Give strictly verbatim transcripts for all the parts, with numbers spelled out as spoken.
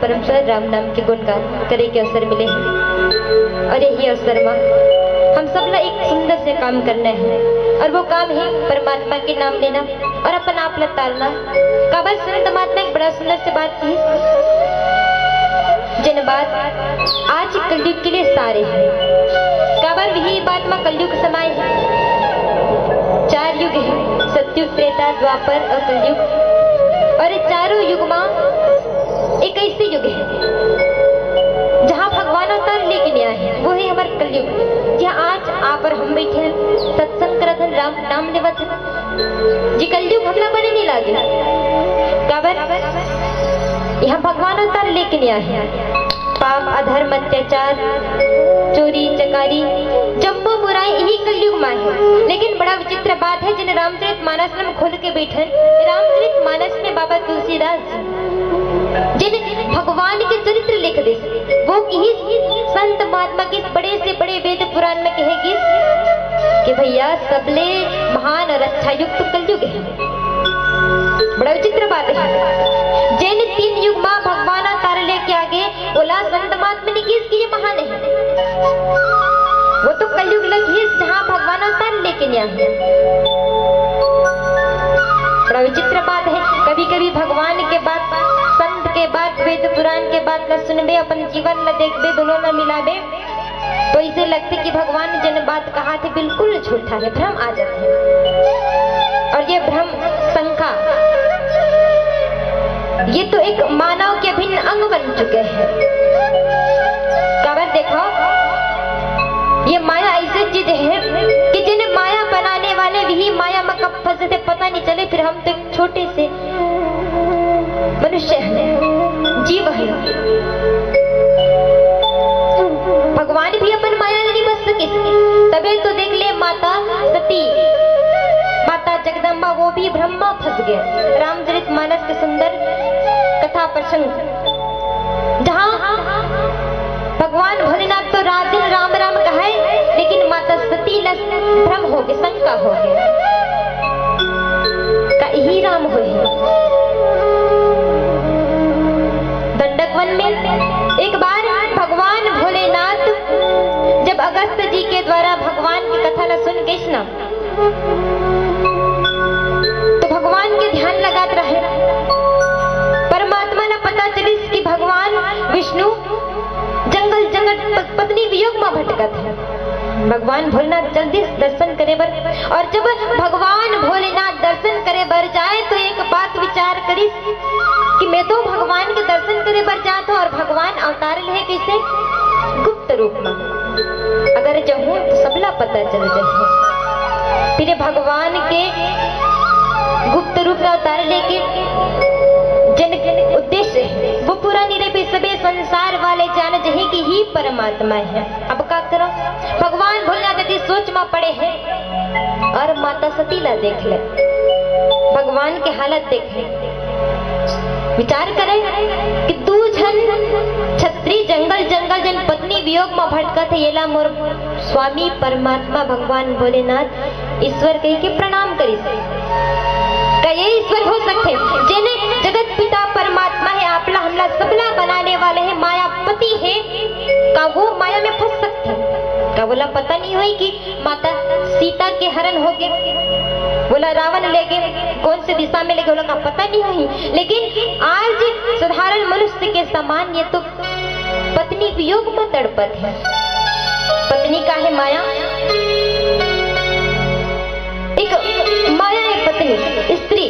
परमेश्वर राम नाम के गुणगान करे के अवसर मिले हे। और यही अवसर मा हम सब ला एक सुंदर से काम करना हे, और वो काम हे परमात्मा के नाम लेना और अपन आप ला तारना। काबर संत महात्मा एक बड़ा सुंदर से बात कही, जेन बात आज कलयुग के लिए सारे हे। काबर वही बात मा कलयुग समाय हे। चार युग हे, सतयुग, त्रेता, द्वापर और कलयुग। और ये चारों युग मा एक ऐसे युग हे, जहाँ भगवान अवतार लेके नइ आए हे, वो हे हमर कलयुग, जहाँ आज आप और हम बैठे हन, सत्संग करत हन, राम नाम लेवत हन। जी, कलयुग हमला बने नइ लागे। काबर? यहाँ भगवान अवतार लेके नइ आए हे। पाप, अधर्म, अत्याचार, चोरी, चकारी, जम्मो बुराई इही कलयुग मा हे। लेकिन बड़ा विचित्र बात हे, जेन रामचरित मानस ला हम खोल के बैठन, रामचरित मानस में बाबा तुलसीदास जी, जेन भगवान के चरित्र लिख दे, वो किहिस, संत महात्मा किहिस, बड़े से बड़े वेद पुराण में कहे गिस कि भैया, सबले महान और अच्छा युग तो कलयुग हे। बड़ा विचित्र बात हे, जेन तीन युग मा भगवान अवतार लेके आगे, ओला संत महात्मा नइ किहिस कि ये महान हे। वो तो कलयुग ला किहिस, जहाँ भगवान अवतार लेके नइ आए। बड़ा विचित्र बात हे, कभी-कभी भगवान के बात, संत के बात, वेद पुराण के बात ला सुनबे, अपन जीवन ला देखबे, दोनों ला मिलाबे, तो ऐसे लगथे कि भगवान जेन बात कहाथे बिल्कुल झूठा हे, भ्रम आ जाथे। और ये भ्रम, शंका, ये तो एक मानव के अभिन्न अंग बन चुके हे। काबर देखो, ये माया ऐसी चीज हे कि जेन माया बनाने वाले वही माया मा कब फंसे थे पता नइ चले, फिर हम तो छोटे से मनुष्य हे, जीव हे। भगवान भी अपन माया ले नइ बच सके, तभे तो देख ले माता सती, माता जगदम्बा, वो भी भ्रम मा फंस गे। रामचरित मानस के सुंदर कथा प्रसंग, जहाँ भगवान भोलेनाथ तो रात दिन राम राम कहे, लेकिन माता सती ला भ्रम होगे, शंका होगे, का इही राम होही? दंडक वन में एक बार भगवान भोलेनाथ जब अगस्त जी के द्वारा भगवान की कथा ला सुन गिस ना, तो भगवान के ध्यान लगात रहे। परमात्मा ला पता चलिस कि भगवान विष्णु जंगल जंगल प-, पत्नी वियोग मा भटकत हे। भगवान भोलेनाथ जल्दी दर्शन करे बर, और जब भगवान भोलेनाथ दर्शन करे बर जाए तो एक बात विचार करिस कि मैं तो भगवान के दर्शन करे बर जात हों और भगवान अवतार ले हे कइसे? गुप्त रूप मा। अगर जहूँ तो सबला पता चल जाही। फिर भगवान के गुप्त रूप ला अवतार लेके जेन उद्देश्य हे, वो पूरा नइ रहे, फिर सबे संसार वाले जान जाही कि ही परमात्मा हे। अब का करो? भगवान भोलेनाथ जी सोच मा पड़े हे और माता सती ला देख ले, भगवान के हालत देख ले। विचार करे कि दू झन छत्री जंगल जंगल जेन पत्नी वियोग मा भटकत हे, येला मोर स्वामी परमात्मा भगवान भोलेनाथ ईश्वर कहिके प्रणाम करिस। का ये ईश्वर हो सकथे, जेने जगत पिता परमात्मा हे, आपला हमला सबला बनाने वाले हे, मायापति हे, का वो माया में फंस सकथे? का वोला पता नइ होही कि माता सीता के हरण होगे, वोला रावण लेगे, कौन से दिशा में लेगे, वोला का पता नइ होही। लेकिन आज साधारण मनुष्य के समान ये तो पत्नी वियोग में तड़पत हे। पत्नी का हे माया, एक माया हे पत्नी, स्त्री।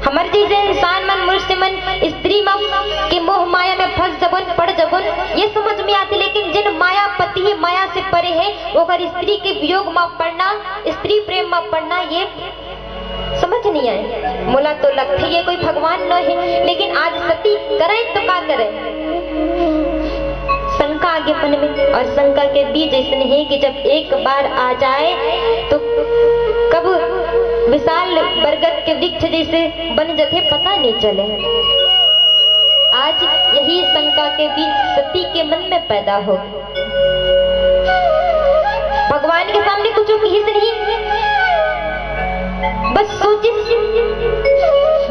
हमर जइसे इंसान मन, मनुष्य मन स्त्री मन के मोह माया में फंस जबोन, पड़ जबोन, ये समझ में आथे, लेकिन जेन मायापति हे, माया से परे हे, ओकर स्त्री के वियोग में पड़ना, स्त्री प्रेम में पड़ना, ये समझ नइ आए। मोला तो लगथे ये कोई भगवान नोहे, लेकिन आज सती करे तो का करे? शंका आगे मन में, और शंका के बीज अइसने हे कि जब एक बार आ जाए तो कब विशाल बरगद के वृक्ष जइसे बन जथे, पता नइ चले। आज यही शंका के बीज सती के मन में पैदा हो। भगवान के सामने कुछ कहिस नहीं, बस सोचिस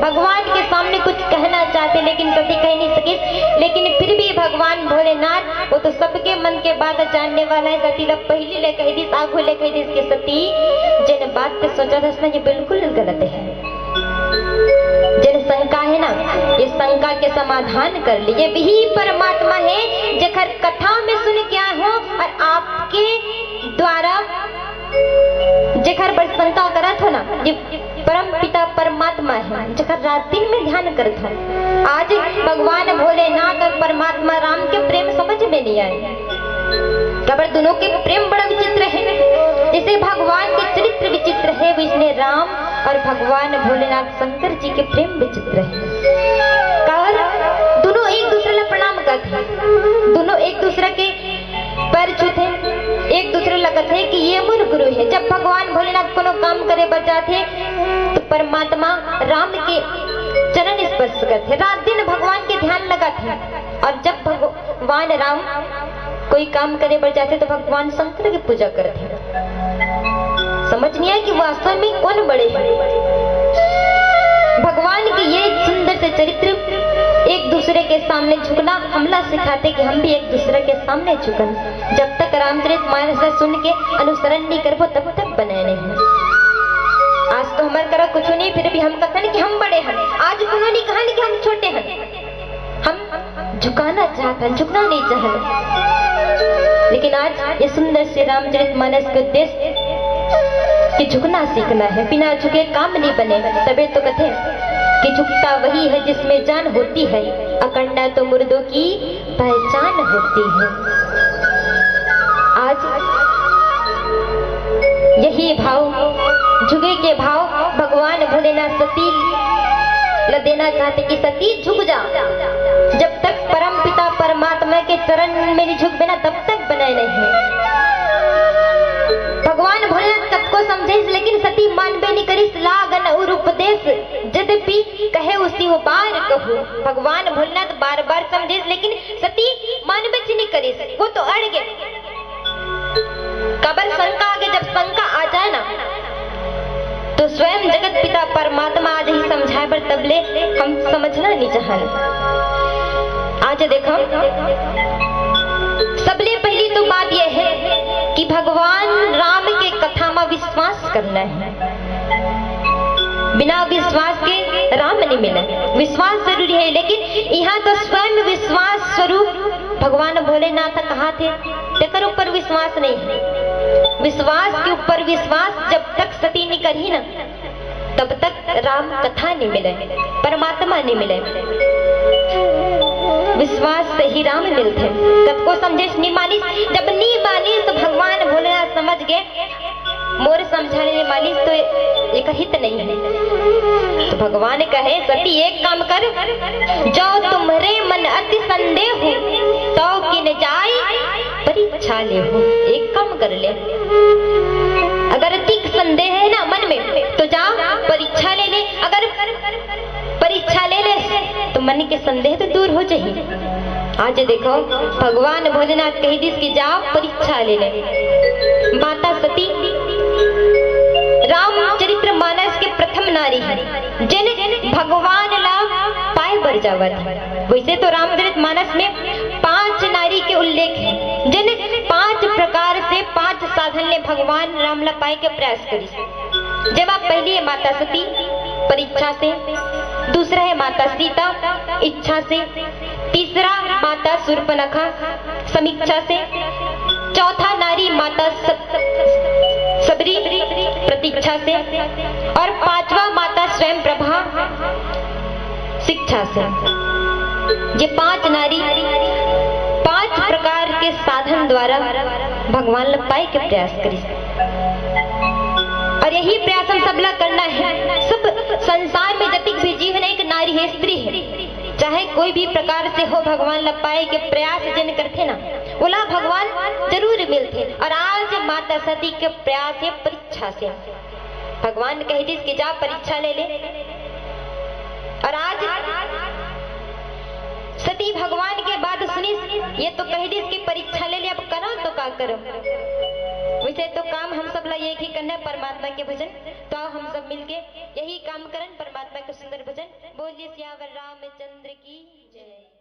भगवान के सामने कुछ कहना चाहते, लेकिन सती कह नहीं सकिस। लेकिन फिर भी भगवान भोलेनाथ, वो तो सबके मन के बात जानने वाला है, सती ला पहली ले कह दिस, आगू ले कह दिस कि सती, जेन बात के सोचा था ना, ये बिल्कुल गलत है। जेन शंका है ना, ये शंका के समाधान कर ली। ये वही परमात्मा है जेकर कथा में सुन के आए हो और आपके द्वारा जेकर बर शंका करत हो ना, ये परम पिता परमात्मा है, जेकर रात दिन में ध्यान करत हो। आज भगवान भोलेनाथ और परमात्मा राम के प्रेम समझ में नहीं आए। काबर दोनों के प्रेम बड़ा विचित्र है। जैसे भगवान के चरित्र विचित्र है, वैसने राम और भगवान भोलेनाथ शंकर जी के प्रेम विचित्र है। काबर दोनों एक दूसरे ला प्रणाम करते हैं, दोनों एक दूसरे के पैर छूते, एक दूसरे ला कथे कि ये मोर गुरु है। जब भगवान भोलेनाथ कोनो काम करे बर जाथे, तो परमात्मा राम के चरण स्पर्श करथे, रात दिन भगवान के ध्यान लगाथे। और जब भगवान राम कोई काम करे बर जाथे, तो भगवान शंकर की पूजा करथे। समझ नहीं आया कि वास्तव में कौन बड़े हैं। भगवान के ये सुंदर से चरित्र, एक दूसरे के सामने झुकना, हमला सिखाथे कि हम भी एक दूसरे के सामने झुकन। जब तक रामचरित मानस ला सुन के अनुसरण नहीं करबो, तब तक बने नहीं। आज तो हमर करा कुछ नहीं, फिर भी हम कथन कि हम बड़े हैं। आज कोनो नहीं कहन कि हम छोटे हैं। हम झुकाना चाहत हन, झुकना नहीं चाहत। लेकिन आज ये सुंदर से रामचरित मानस के उद्देश्य कि झुकना सीखना है, बिना झुके काम नहीं बने। तबे तो कथे कि झुकता वही है जिसमें जान होती है, अकड़ना तो मुर्दों की पहचान होती है। आज यही भाव, झुके के भाव भगवान भोलेनाथ सती ल देना चाहते कि सती झुक जा। जब तक परम पिता परमात्मा के चरण में नहीं झुकबे ना, तब तक बने नहीं। भगवान भोलेनाथ सबको समझे, लेकिन सती मानबे नहीं करिस। लागन उर उपदेश जद्यपि कहे उसी वो बार कहू। भगवान भोलेनाथ बार बार समझे, लेकिन सती मानबे नहीं करिस, वो तो अड़ गए। काबर शंका आगे, जब शंका आ जाए ना, तो स्वयं जगत पिता परमात्मा आज ही समझाए बर, तबले हम समझना नहीं चाहन। आज देखो, सबले पहली तो बात यह है कि भगवान राम के कथा में विश्वास करना है। बिना विश्वास के राम नहीं मिले। विश्वास जरूरी है, लेकिन यहाँ तो स्वयं विश्वास स्वरूप भगवान भोलेनाथ कहा थे, तेकर ऊपर विश्वास नहीं है। विश्वास के ऊपर विश्वास जब तक सती नहीं करही ना, तब तक राम कथा नहीं मिले, परमात्मा नहीं मिले। विश्वास से ही राम मिलते। सबको समझे नहीं मानिस, जब नहीं मानिस तो भगवान भोलेनाथ समझ गए, मोर समझाने वाली तो एक हित नहीं है। तो भगवान कहे, सती एक काम कर, जो तुम्हरे मन अति संदेह हो, तो किन जाय परीक्षा लेहु। एक काम कर ले, अगर अति संदेह है ना मन में, तो जा परीक्षा ले ले। अगर परीक्षा ले ले तो मन के संदेह तो दूर हो जाही। आज देखो, भगवान भोलेनाथ कही दिस कि जाओ परीक्षा ले ले। माता सती रामचरित मानस के प्रथम नारी है, जेन भगवान ला पाए बर जावत है। वैसे तो रामचरित मानस में पांच नारी के उल्लेख है, जेन पांच प्रकार से, पांच साधन ले भगवान राम ला पाए के प्रयास करिस। जेमा पहली है माता सती, परीक्षा से, दूसरा है माता सीता, इच्छा से, तीसरा माता सूर्पनखा, समीक्षा से, चौथा नारी माता स-, सबरी, प्रतीक्षा से, और पांचवा माता स्वयं प्रभा, शिक्षा से। ये पांच नारी पांच प्रकार के साधन द्वारा भगवान ला पाए के प्रयास करिस। और यही प्रयास हम सबला करना है। सब संसार में जतिक भी जीव हे ना, एक नारी है, स्त्री है, चाहे कोई भी प्रकार से हो, भगवान ला पाए के प्रयास जेन करथे ना, ओला भगवान जरूर मिलथे। और आज माता सती के प्रयास हे परीक्षा से। भगवान कह दिस कि जा परीक्षा ले ले। और आज सती भगवान के बात सुनिस, ये तो कह दिस कि परीक्षा ले ले, अब करो तो का करो। वैसे तो काम हम सब ला एक ही करना है, परमात्मा के भजन। तो आओ हम सब मिलके यही काम करन, परमात्मा के सुंदर भजन। बोलिए सियावर रामचंद्र की जय।